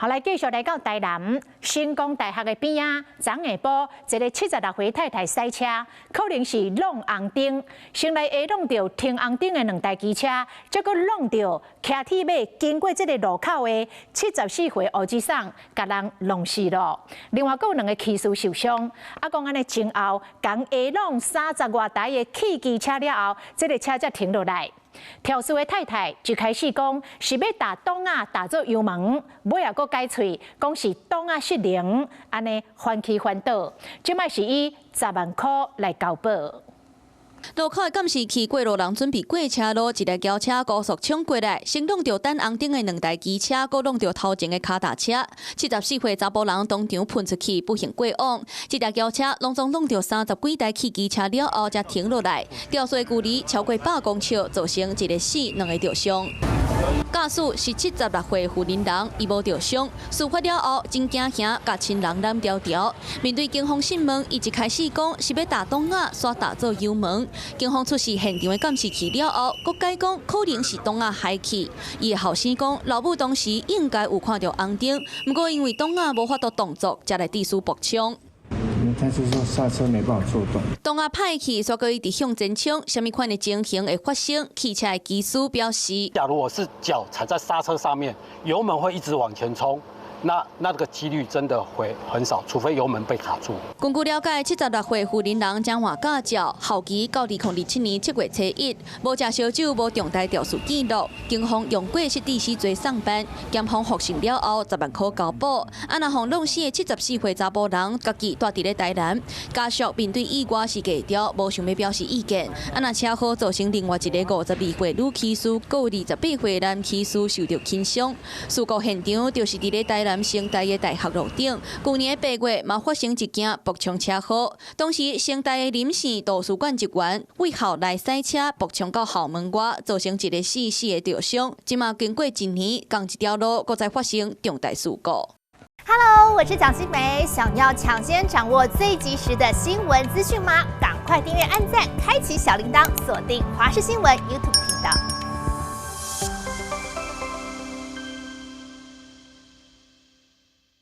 好，來繼續來到台南成功大學的邊仔，昨下晡一个76歲太太駛車，可能是挵紅燈，先來下挵著停紅燈的兩台機車，再閣挵著騎鐵馬經過這个路口的74歲烏吉桑，共人弄死囉。另外，閣有兩个騎士受傷。啊，講按呢前後，共下挵三十外台的汽機車了後，這个車才停落來。肇事的太太一開始講是欲踏擋仔踏做油門，尾仔閣改喙，講是擋仔失靈，按呢翻起翻倒，這擺是以10萬箍來交保。路口的監視器過路人準備過車路，一台轎車高速衝過來，先挵著等紅燈的兩台機車，閣挵著頭前的跤踏車。74歲查埔人當場噴出去，不幸過往。這台轎車攏總挵著三十幾台汽機車了後，才停落來。肇事的距離超過100公尺，造成一個死，兩个著傷。駕駛是76歲婦人人，伊無著傷。事發了後，真驚嚇，共親人攬牢牢。面對警方訊問，伊一開始講是欲踏擋仔，煞踏做油門。警方出示現場的監視器了後，閣改講可能是擋仔害去。伊的後生講，老母當時應該有看著紅燈，毋過因為擋仔無法度動作，才來致使爆衝。他是說剎車沒辦法做動。擋仔歹去，煞閣一直向前衝，啥物款的情形會發生？汽車的技師表示：假如我是腳踩在剎車上面，油門會一直往前衝。那個幾率真的會很少，除非油門被卡住。根據了解，76歲婦人人將換駕照，效期到2027年7月初1，無食燒酒，無重大肇事記錄。警方用過失致死罪送辦，檢方複審了後10萬箍交保。啊，若予挵死的74歲查埔人，家己蹛佇咧台南，家屬面對意外是低調，無想欲表示意見。啊，若車禍造成另外一个52歲女騎士，閣有28歲男騎士受著輕傷。事故現場就是佇咧台南成大的大學路頂，舊年8月嘛發生一件爆衝車禍，當時成大的林姓圖書館職員對校內駛車爆衝到校門外，造成一个死，四个著傷。這馬經過一年，仝一條路閣再發生重大事故。 Hello，我是蔣新梅，想要搶先掌握最及時的新聞資訊嗎？趕快訂閱、按讚、開啟小鈴鐺，鎖定華視新聞 YouTube 頻道。